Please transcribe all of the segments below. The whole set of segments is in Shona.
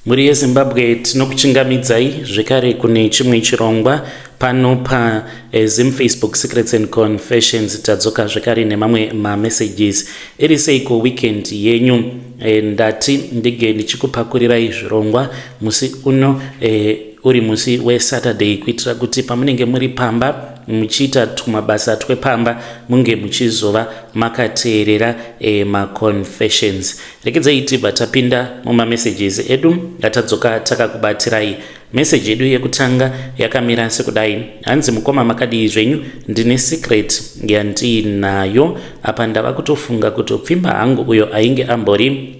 Mhuri yeZimbabwe tinokuchingamidzai zvekare kune chimwe chirongwa pano paZim Facebook Secrets and Confessions. Tadzoka zvekare nemamwe mamessages. Iri seiko weekend yenyu? Ndati ndige ndichikupakurirai zvirongwa musi uno uri musi weSaturday kuitira kuti pamunenge muri pamba muchiita tumabasa twepamba munge muchizova makateerera maconfessions. Regedzai tibva tapinda mumamessages edu atadzoka takakubatirai. Message yedu yekutanga yakamira sekudai. Hanzi mukoma makadii zvenyu, ndine secret yandiinayo apa ndava kutofunga kutopfimba hangu uyo ainge ambori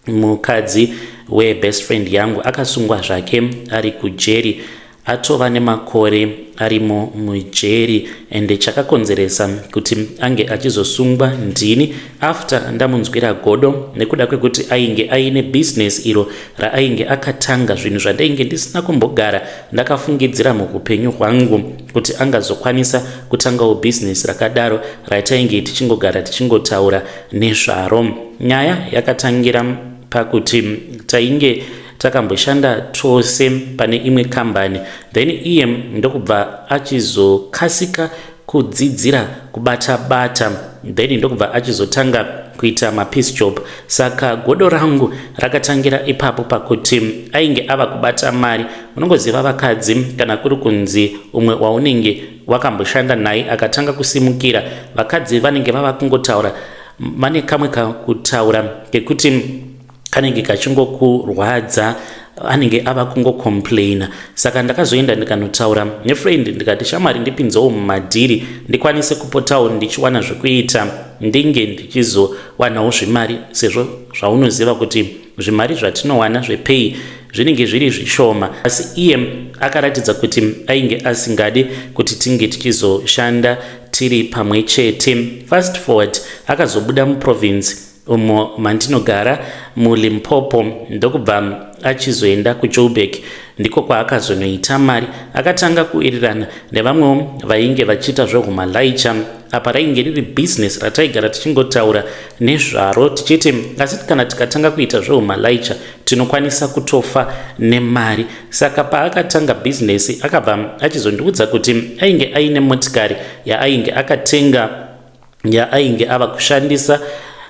mukadzi webest friend yangu akasungwa zvake ari kujeri atova nemakore arimo mujeri ende chakakonzeresa kuti ange achizosungwa ndini after ndamunzwira godo nekuda kwekuti ainge aine business iro raainge akatanga zvinhu zvandainge ndisina kumbogara ndakafungidzira muupenyu hwangu kuti angazokwanisa kutangawo business rakadaro ratainge tichingogara tichingotaura nezvaro. Nyaya yakatangira pakuti tainge takamboshanda tose pane imwe kambani then iye ndokubva achizokasika kudzidzira kubata bata then ndokubva achizotanga kuita mapiece job. Saka godo rangu rakatangira ipapo pakuti ainge ava kubata mari. Unongoziva vakadzi kana kuri kunzi umwe waunenge wakamboshanda naye akatanga kusimukira, vakadzi vanenge vava kungotaura vane kamwe kakutaura kekuti kanenge kachingokurwadza, anenge ava kungocomplaina. Saka ndakazoenda ndikanotaura nefriend ndikati shamwari ndipinzewo mumadhiri ndikwanise kupotawo ndichiwana zvekuita ndinge ndichizowanawo zvimari sezvo zvaunoziva kuti zvimari zvatinowana zvepay zvinenge zviri zvishoma. Asi iye akaratidza kuti ainge asingadi kuti tinge tichizoshanda tiri pamwe chete. Fast forward akazobuda muprovince umo mandinogara muLimpopo ndokubva achizoenda kuJoburg ndiko kwaakazonoita mari. Akatanga kuwirirana nevamwewo vainge vachiita zvehumalaicha. Apa rainge riri business rataigara tichingotaura nezvaro tichiti asi kana tikatanga kuita zvehumalaicha tinokwanisa kutofa nemari. Saka paakatanga bhizinesi akabva achizondiudza kuti ainge aine motikari yaainge akatenga yaainge ava kushandisa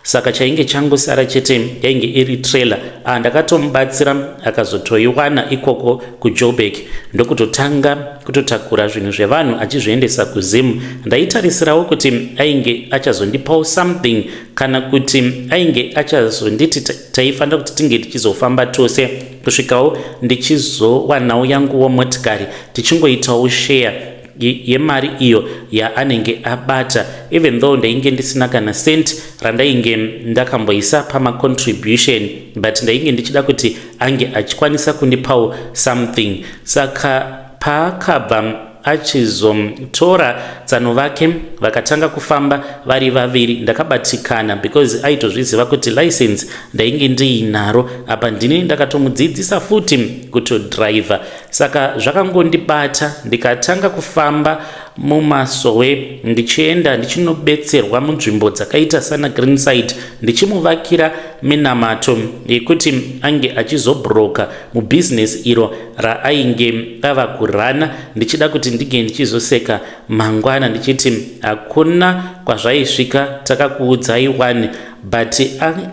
saka chainge changosara chete yainge iri trailer. Ndakatomubatsira akazotoiwana ikoko kuJoburg ndokutotanga kutotakura zvinhu zvevanhu achizviendesa kuZim. Ndaitarisirawo kuti ainge achazondipawo something kana kuti ainge achazonditi taifanira kuti tinge tichizofamba tose kusvikawo ndichizowanawo yanguwo motikari tichingoitawo share yemari iyo yaanenge abata, even though ndainge ndisina kana cent randainge ndakamboisa pamacontribution, but ndainge ndichida kuti ange achikwanisa kundipawo something. Saka paakabva achizotora tsano vake vakatanga kufamba vari vaviri, ndakabatikana because aitozviziva kuti license ndainge ndiinaro, apa ndini ndakatomudzidzisa futi kutodhiraivha. Saka zvakangondibata ndikatanga kufamba mumasowe ndichienda ndichinobetserwa munzvimbo dzakaita sana Greenside ndichimuvakira minamato yekuti ange achizobroka mubhizinesi iro raainge ava kurana, ndichida kuti ndinge ndichizoseka mangwana ndichiti hakuna kwazvaisvika takakuudzai wani. But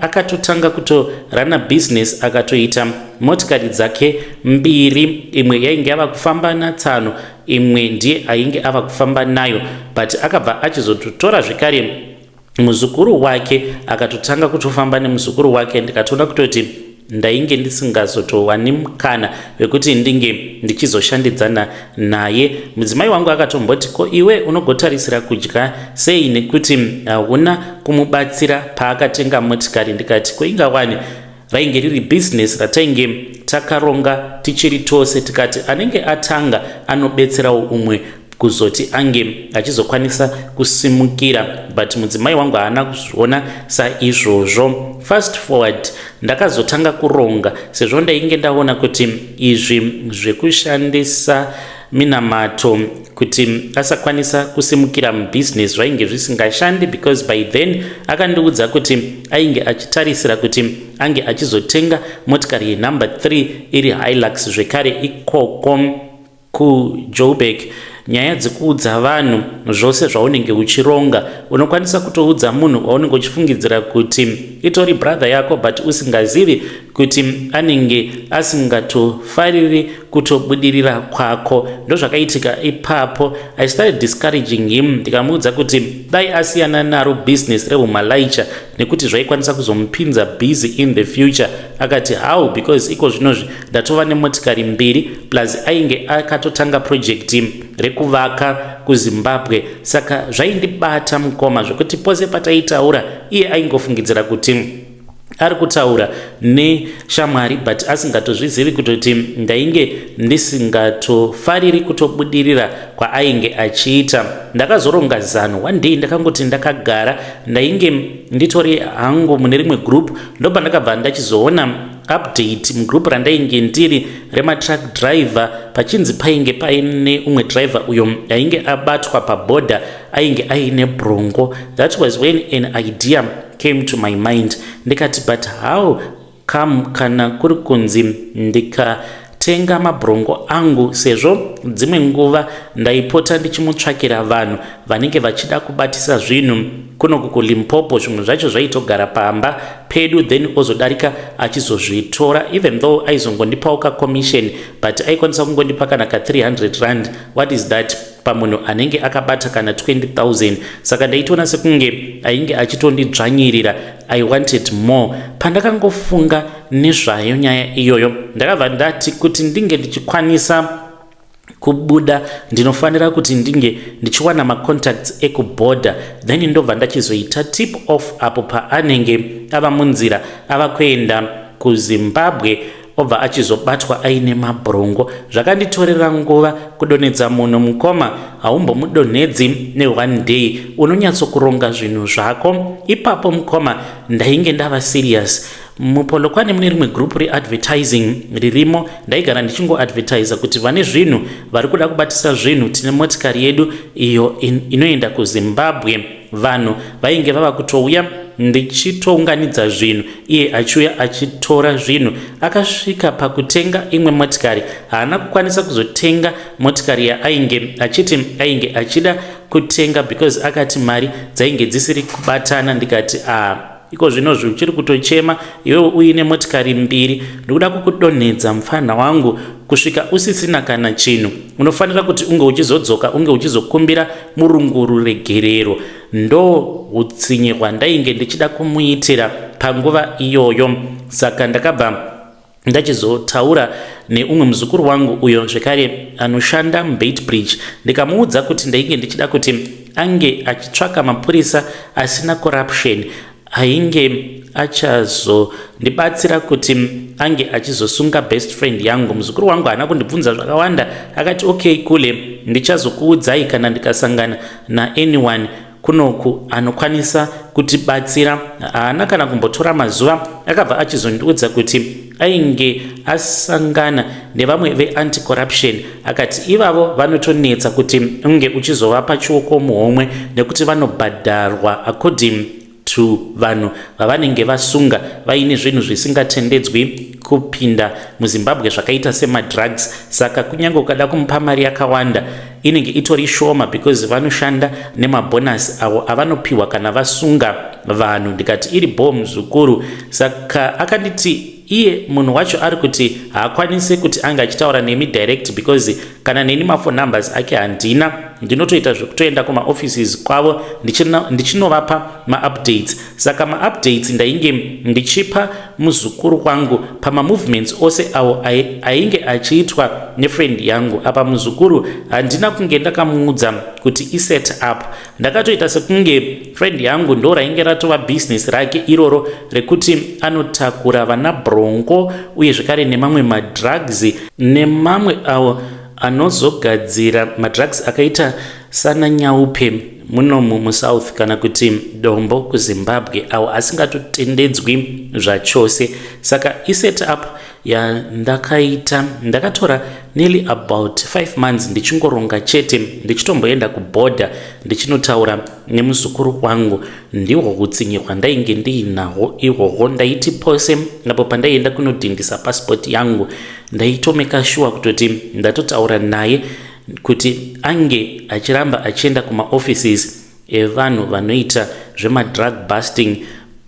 akatotanga kutorana business akatoita motikari dzake mbiri, imwe yainge yava kufamba natsano, imwe ndiye ainge ava kufamba nayo. But akabva achizototora zvekare muzukuru wake akatotanga kutofamba nemuzukuru wake. Ndikatoona kutoti ndainge ndisingazotowani mukana wekuti ndinge ndichizoshandidzana naye. Mudzimai wangu akatomboti ko iwe unogotarisira kudya sei nekuti hauna kumubatsira paakatenga motikari. Ndikati ko ingawani rainge riri business ratainge takaronga tichiri tose, tikati anenge atanga anobetserawo umwe kuzoti ange achizokwanisa kusimukira, but mudzimai wangu haana kuzviona saizvozvo. Fast forward ndakazotanga kuronga sezvo ndainge ndaona kuti izvi zvekushandisa Minamato kuti asakwanisa kusimukira mubusiness zvainge zvisingashandi, because by then akandiudza kuti ainge achitarisira kuti ange achizotenga motikari yenumber 3 iri Hilux zvekare ikoko kuJoburg. Nyaya dzekuudza vanhu zvose zvaunenge uchironga, unokwanisa kutoudza munhu waunenge uchifungidzira kuti itori brother yako, but usingazivi kuti anenge asingatofariri kutobudirira kwako. Ndozvakaitika ipapo. I started discouraging him, ndikamuudza kuti dai asiyana naro business rehumalaicha nekuti zvaikwanisa kuzomupinza busy in the future. Akati, "How?" Because iko zvinozvi ndatova nemotikari mbiri, plus ainge akatotanga project rekuvaka kuZimbabwe. Saka zvaindibata, mukoma, zvekuti pose pataitaura iye aingofungidzira kuti ari kutaura neshamwari, but asingatozvizivi kutoti ndainge ndisingatofariri kutobudirira kwaainge achiita. Ndakazoronga zano one day. Ndakangoti ndakagara, ndainge nditori hangu mune rimwe group, ndobva ndakabva ndachizoona update mugroup randainge ndiri rematruck driver, pachinzi painge paine umwe driver uyo ainge abatwa pabhodha, ainge aine bronco. That was when an idea came to my mind. Ndikati, "But how come kana kuri kunzi ndikatenga mabhurongo angu?" Sezvo dzimwe nguva ndaipota ndichimutsvakira vanhu vanenge vachida kubatisa zvinhu kunoku kuLimpopo, zvimwe zvacho zvaitogara pamba pedu, then ozodarika achizozvitora. Even though aizongondipawo kacommission, but aikwanisa kungondipa kana ka300 rand. What is that pamunhu anenge akabata kana 20 000? Saka ndaitoona sekunge ainge achitondidzvanyirira. I wanted more. Pandakangofunga nezvayo nyaya iyoyo, ndakabva ndati kuti ndinge ndichikwanisa kubuda, ndinofanira kuti ndinge ndichiwana macontacts ekubhodha, then ndobva ndachizoita tip off apo paanenge ava munzira ava kuenda kuZimbabwe, obva achizobatwa aine mabhurongo. Zvakanditorera nguva kudonhedza munhu, mukoma. Haumbomudonhedzi neone day, unonyatsokuronga zvinhu zvako. Ipapo, mukoma, ndainge ndava serious. MuPolokwane mune rimwe group readvertising ririmo. Ndaigara ndichingoadvertisa kuti vane zvinhu, vari kuda kubatisa zvinhu, tine motikari yedu iyo inoenda kuZimbabwe. Vanhu vainge vava kutouya, ndichitounganidza zvinhu, iye achiuya achitora zvinhu. Akasvika pakutenga imwe motikari. Haana kukwanisa kuzotenga motikari yaainge achiti ainge achida kutenga because akati mari dzainge dzisiri kubatana. Ndikati, "A, ah, iko zvinozvi uchiri kutochema iwewe uine motikari mbiri. Ndikuda kukudonhedza, mufana wangu, kusvika usisina kana chinhu. Unofanira kuti unge uchizodzoka, unge uchizokumbira murungu ruregerero." Ndo utsinye hwandainge ndichida kumuitira panguva iyoyo. Saka ndakabva ndachizotaura neumwe muzukuru wangu uyo zvekare anoshanda muBeitbridge, ndikamuudza kuti ndainge ndichida kuti ange achitsvaka mapurisa asina corruption ainge achazondibatsira kuti ange achizosunga best friend yangu. Muzukuru wangu haana kundibvunza zvakawanda. Akati, "Okay kule, ndichazokuudzai kana ndikasangana naanyone kunoku anokwanisa kutibatsira." Haana kana kumbotora mazuva, akabva achizondiudza kuti ainge asangana nevamwe veanti-corruption. Akati ivavo vanotonetsa kuti unge uchizovapa chioko muhomwe nekuti vanobhadharwa according to vanhu vavanenge vasunga vaine zvinhu zvisingatendedzwi kupinda muZimbabwe zvakaita semadrugs. Saka kunyange ukada kumupa mari yakawanda, inenge itori shoma because vanoshanda nemabhonasi avo avanopiwa kana vasunga vanhu. Ndikati, "Iri bho, muzukuru." Saka akanditi iye munhu wacho ari kuti haakwanisi kuti ange achitaura nemi direct because kana neni maphone numbers ake handina, ndinotoita zvekutoenda kumaoffices kwavo ndichinovapa maupdates. Saka maupdates ndainge ndichipa muzukuru wangu pamamovements ose awo ainge achiitwa nefriend yangu. Apa muzukuru handina kunge ndakamuudza kuti iset up. Ndakatoita sekunge friend yangu ndo rainge ratova business rake iroro rekuti anotakura vana bronco uye zvekare nemamwe madrugs, nemamwe awo anozogadzira madrugs akaita sananyaupe munomu muSouth kana kuti dombo kuZimbabwe, awo asingatotendedzwi zvachose. Saka iset up. Yandakaita, ndakatora nearly about 5 months ndichingoronga chete, ndichitomboenda kubhodha ndichinotaura nemuzukuru wangu. Ndihwo utsinye hwandainge ndiinahwo ihwohwo. Ndaiti pose apo pandaienda kunodhindisa pasipoti yangu, ndaitomeka sure kutoti ndatotaura naye kuti ange achiramba achienda kumaoffices evanhu vanoita zvemadrug busting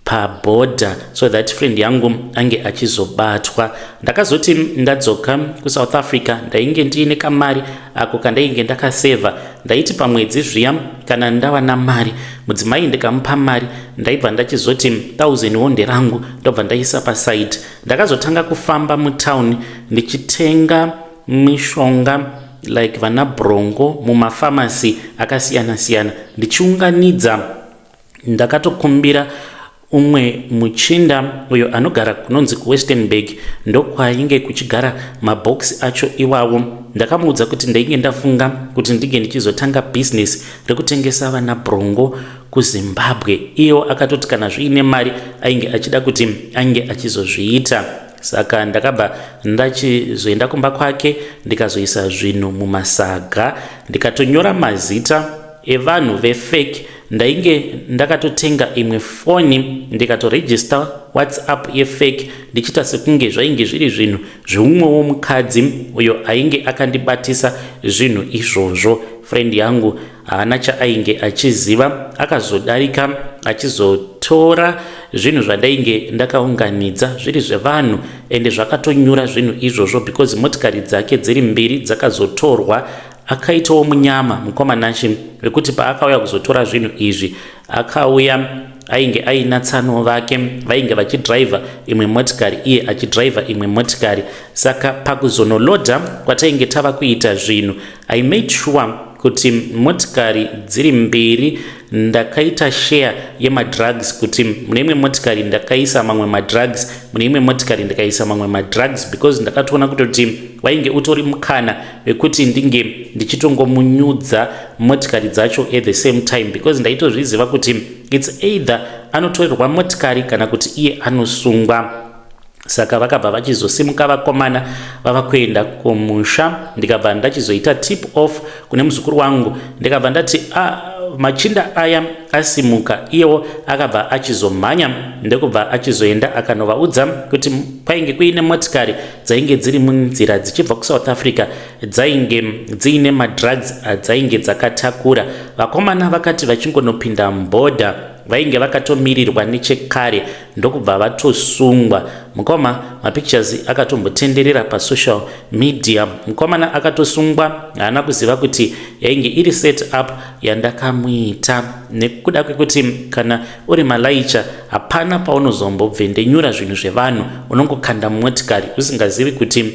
pabhodha, so that friend yangu ange achizobatwa. Ndakazoti ndadzoka kuSouth Africa, ndainge ndiine kamari ako kandainge ndakasevha. Ndaiti pamwedzi zviya kana ndawana mari, mudzimai ndikamupa mari, ndaibva ndachizoti 1000 wo nderangu, ndobva ndaisa paside. Ndakazotanga kufamba mutauni ndichitenga mishonga like vana bronco mumafamasi akasiyana-siyana, ndichiunganidza. Ndakatokumbira umwe muchinda uyo anogara kunonzi kuWestenburg, ndokwainge kuchigara mabhokisi acho iwawo. Ndakamuudza kuti ndainge ndafunga kuti ndinge ndichizotanga bhizinesi rekutengesa vana bronco kuZimbabwe. Iyewo akatoti kana zviine mari ainge achida kuti ange achizozviita. Saka ndakabva ndachizoenda kumba kwake, ndikazoisa zvinhu mumasaga, ndikatonyora mazita evanhu vefake. Ndainge ndakatotenga imwe foni, ndikatoregister WhatsApp yefake, ndichiita sekunge zvainge zviri zvinhu zveumwewo mukadzi uyo ainge akandibatisa zvinhu izvozvo. Friend yangu haana chaainge achiziva. Akazodarika achizotora zvinhu zvandainge ndakaunganidza zviri zvevanhu, ende zvakatonyura zvinhu izvozvo because motikari dzake dziri mbiri dzakazotorwa. Akaitawo munyama mukomanachi wekuti paakauya kuzotora zvinhu izvi, akauya ainge aina tsano vake vainge vachidhiraivha imwe motikari, iye achidhiraivha imwe motikari. Saka pakuzonolodha kwatainge tava kuita zvinhu, I made sure kuti motikari dziri mbiri ndakaita share yemadrugs, kuti mune imwe motikari ndakaisa mamwe madrugs, mune imwe motikari ndikaisa mamwe madrugs, because ndakatoona kutoti wainge utori mukana wekuti ndinge ndichitongomunyudza motikari dzacho at the same time, because ndaitozviziva kuti it's either anotorerwa motikari kana kuti iye anosungwa. Saka vakabva vachizosimuka vakomana vava kuenda kumusha. Ndikabva ndachizoita tip off kune muzukuru wangu, ndikabva ndati, "Ah, machinda aya asimuka." Iyewo akabva achizomhanya, ndokubva achizoenda akanovaudza kuti kwainge kuine motikari dzainge dziri munzira dzichibva kuSouth Africa, dzainge dziine madrugs adzainge dzakatakura. Vakomana vakati vachingonopinda mubhodha, vainge vakatomirirwa nechekare, ndokubva vatosungwa. Mukoma, mapictures akatombotenderera pasocial media. Mukomana akatosungwa, haana kuziva kuti yainge iri set up yandakamuita, nekuda kwekuti kana uri malaicha hapana paunozombobvendenyura zvinhu zvevanhu. Unongokanda mumotikari usingazivi kuti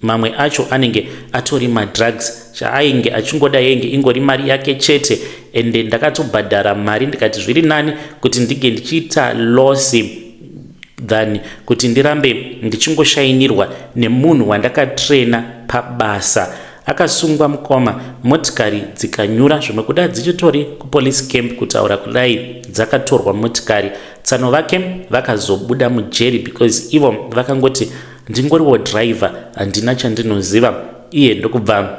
mamwe acho anenge atori madrugs. Chaainge achingoda yainge ingori mari yake chete, ende ndakatobhadhara mari, ndikati zviri nani kuti ndinge ndichiita loss than kuti ndirambe ndichingoshayinirwa nemunhu wandakatrena pabasa. Akasungwa mukoma, motikari dzikanyura, zvimwe kuda dzichitori kupolice camp. Kutaura kudai, dzakatorwa motikari. Tsano vake vakazobuda mujeri because ivo vakangoti, "Ndingoriwo driver, handina chandinoziva." Iye ndokubva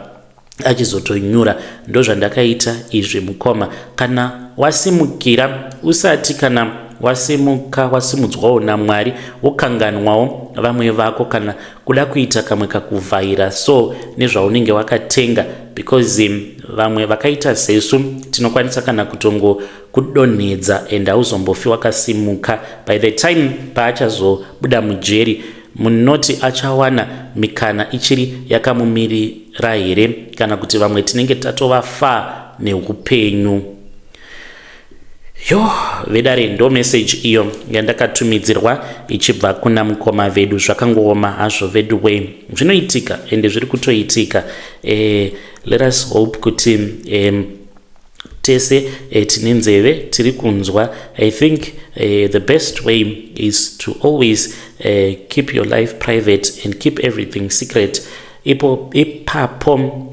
achizotonyura. Ndozvandakaita izvi, mukoma. Kana wasimukira, usati kana wasimuka, wasimudzwawo naMwari, wokanganwawo vamwe vako kana kuda kuita kamwe kakuvhaira so nezvaunenge wakatenga, because vamwe vakaita sesu tinokwanisa kana kutongo kudonhedza and hauzombofi wakasimuka. By the time paachazobuda mujeri, munoti achawana mikana ichiri yakamumirira here, kana kuti vamwe tinenge tatova far neupenyu? Yo, vedare, ndo message iyo yandakatumidzirwa ichibva kuna mukoma vedu. Zvakangooma hazvo vedu way, zvinoitika ende zviri kutoitika. Let us hope kuti tese tine nzeve tiri kunzwa. I think the best way is to always keep your life private and keep everything secret. Ipo ipapo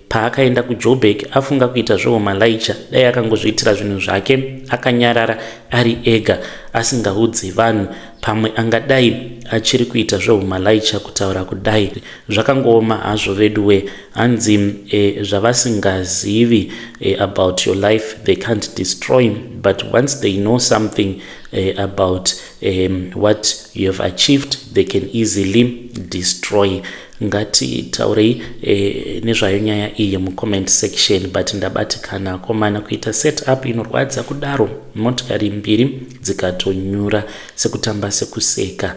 paakaenda kuJoburg afunga kuita zvehumalaicha, dai akangozviitira zvinhu zvake akanyarara ari ega. asingaudzi vanhu pamwe angadai achiri kuita zvehumalaicha kutaura kudai zvakangooma hazvo veduwe hanzi e, zvavasingazivi e, about your life they can't destroy but once they know something e, about what you have achieved they can easily destroy ngatitaurei e, nezvayo nyaya iyi mucomment section but ndabatikana akomana kuita set up inorwadza kudaro motikari mbiri dzikatonyura sekutamba sekuseka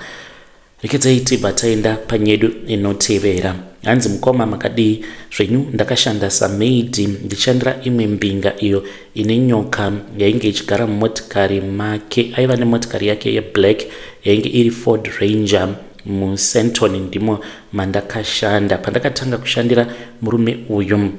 rekedzai tibva taenda panyedu inotevera hanzi mukoma makadii zvenyu ndakashanda samaid ndichishandira imwe mbinga iyo ine nyoka yainge ichigara mumotikari make aiva nemotikari yake yeblack yainge iri Ford Ranger muSandton ndimo mandakashanda pandakatanga kushandira murume uyu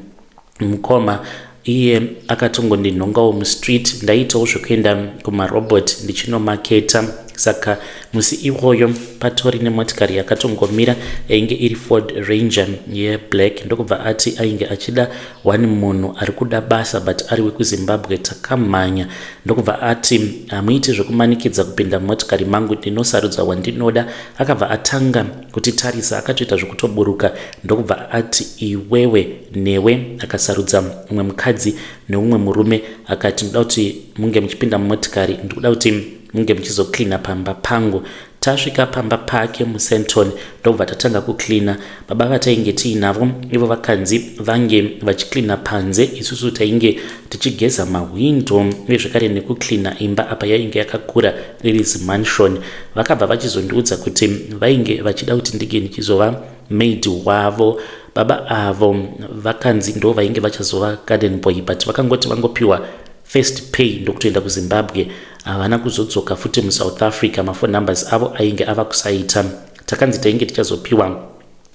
mukoma iye akatongondinhongawo mustreet ndaitawo zvekuenda kumarobot ndichinomaketa saka musi iwoyo patori nemotikari yakatongomira yainge iri Ford Ranger yeblack ndokubva ati ainge achida one munhu ari kuda basa but ari wekuzimbabwe takamhanya ndokubva ati hamuiti zvekumanikidza kupinda mumotikari mangu ndinosarudza wandinoda akabva atanga kutitarisa akatoita zvekutoburuka ndokubva ati iwewe newe akasarudza mumwe mukadzi neumwe murume akati ndoda kuti munge muchipinda mumotikari ndikuda kuti munge muchizoklina pamba pangu tasvika pamba pake muSandton ndobva tatanga kuklina baba vatainge tiinavo ivo vakanzi vange vachiklina panze isusu tainge tichigeza mahwindo uye zvekare nekuklina imba apa yainge yakakura riri zimansion vakabva vachizondiudza kuti vainge vachida kuti ndinge ndichizova maid wavo baba avo vakanzi ndo vainge vachazova garden boy but vakangoti vangopiwa first pay ndokutoenda kuzimbabwe havana kuzodzoka futi musouth africa maphone numbers avo ainge ava kusaita takanzi tainge tichazopiwa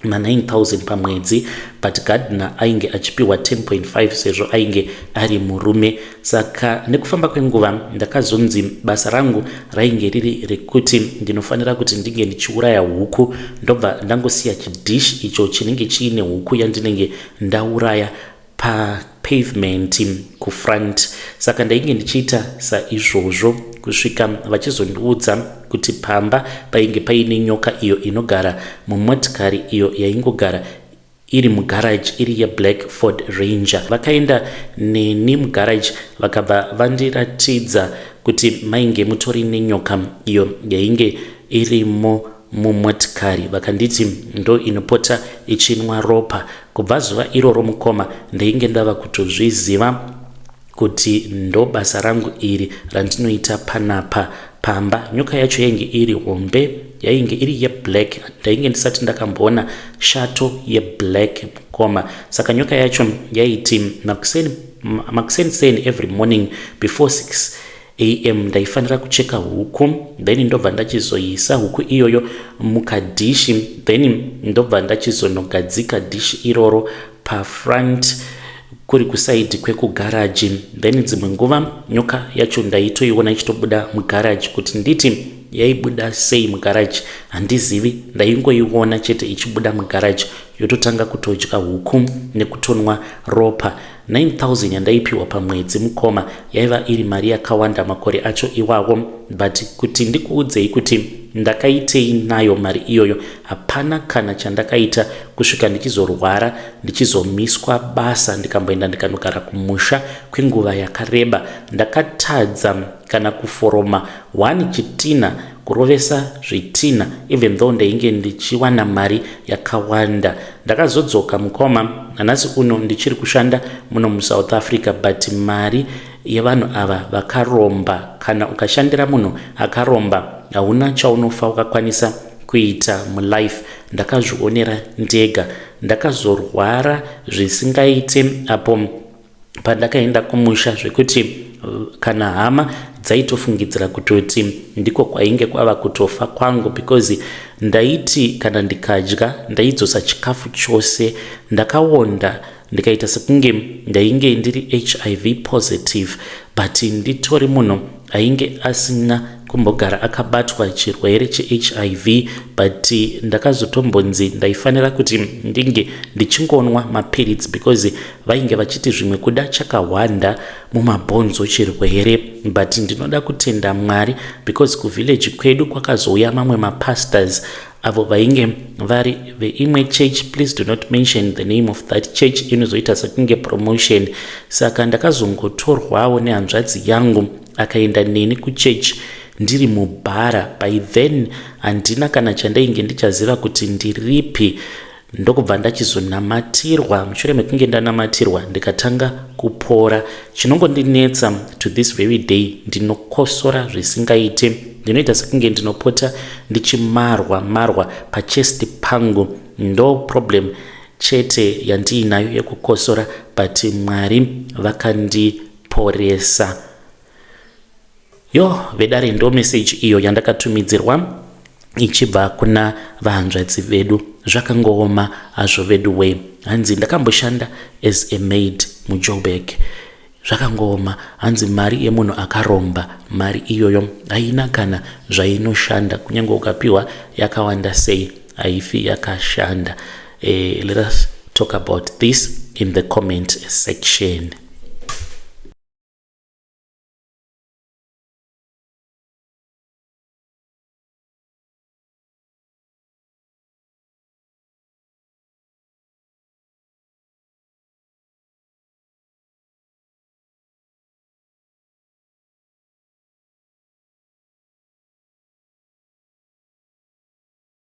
ma9000 pamwedzi but gardener ainge achipiwa 10.5 sezvo ainge ari murume saka nekufamba kwenguva ndakazonzi basa rangu rainge riri rekuti ndinofanira kuti ndinge ndichiuraya huku ndobva ndangosiya chidhishi icho chinenge chiine huku yandinenge ndauraya papavement kufront saka ndainge ndichiita saizvozvo kusvika vachizondiudza kuti pamba painge paine nyoka iyo inogara mumotikari iyo yaingogara iri mugaraji iri yeblack Ford Ranger vakaenda neni mugaraji vakabva vandiratidza kuti mainge mutori nenyoka iyo yainge irimo mumotikari vakanditi ndo inopota ichinwa ropa kubva zuva iroro mukoma ndainge ndava kutozviziva kuti ndo basa rangu iri randinoita panapa pamba nyoka yacho yainge iri hombe yainge iri yeblack ndainge ndisati ndakamboona shato yeblack mukoma saka nyoka yacho yaiti makuseni seni every morning before 6 am ndaifanira kucheka huku then ndobva ndachizoisa huku iyoyo mukadhishi then ndobva ndachizonogadzika dhishi iroro pafront kuri kusaidi kwekugaraji then dzimwe nguva nyoka yacho ndaitoiona ichitobuda mugaraji kuti nditi yaibuda sei mugaraji handizivi ndaingoiona chete ichibuda mugaraji yototanga kutodya huku nekutonwa ropa 9000 yandaipiwa pamwedzi mukoma yaiva iri mari yakawanda makore acho iwawo but kuti ndikuudzei kuti ndakaitei nayo mari iyoyo hapana kana chandakaita kusvika ndichizorwara ndichizomiswa basa ndikamboenda ndikanogara kumusha kwenguva yakareba ndakatadza kana kuforoma one chitina kurovesa zvitina even though ndainge ndichiwana mari yakawanda ndakazodzoka mukoma nanhasi uno ndichiri kushanda muno musouth africa but mari yevanhu ava vakaromba kana ukashandira munhu akaromba hauna chaunofa ukakwanisa kuita mulife ndakazvionera ndega ndakazorwara zvisingaite apo pandakaenda kumusha zvekuti kana hama dzaitofungidzira kutoti ndiko kwainge kwava kutofa kwangu because ndaiti kana ndikadya ndaidzosa chikafu chose ndakaonda ndikaita sekunge ndainge ndiri hiv positive but nditori munhu Ainge asina kumbogara akabatwa chirwere cheHIV, but ndakazotombonzi ndaifanira kuti ndinge ndichingonwa mapiritsi because vainge vachiti zvimwe kuda chakahwanda mumabhonzo chirwere. But ndinoda kutenda Mwari because kuvillage kwedu kwakazouya mamwe mapastors avo vainge vari veimwe church. Please do not mention the name of that church, inozoita sekunge promotion. Saka ndakazongotorwawo nehanzvadzi yangu, akaenda neni kuchechi ndiri mubhara. By then handina kana chandainge ndichaziva kuti ndiripi, ndokubva ndachizonamatirwa. Mushure mekunge ndanamatirwa, ndikatanga kupora. Chinongondinetsa to this very day, ndinokosora zvisingaite. Ndinoita sekunge ndinopota ndichimarwa marwa pachest pangu. Ndo problem chete yandiinayo yekukosora, but Mwari vakandiporesa. Yo vedare, ndo meseji iyo yandakatumidzirwa ichibva kuna vahanzvadzi vedu. Zvakangooma hazvo vedu we. Hanzi ndakamboshanda as a maid muJoburg. Zvakangooma. Hanzi mari yemunhu akaromba, mari iyoyo haina kana zvainoshanda. Kunyange ukapiwa yakawanda sei, haifi yakashanda. Let us talk about this in the comment section.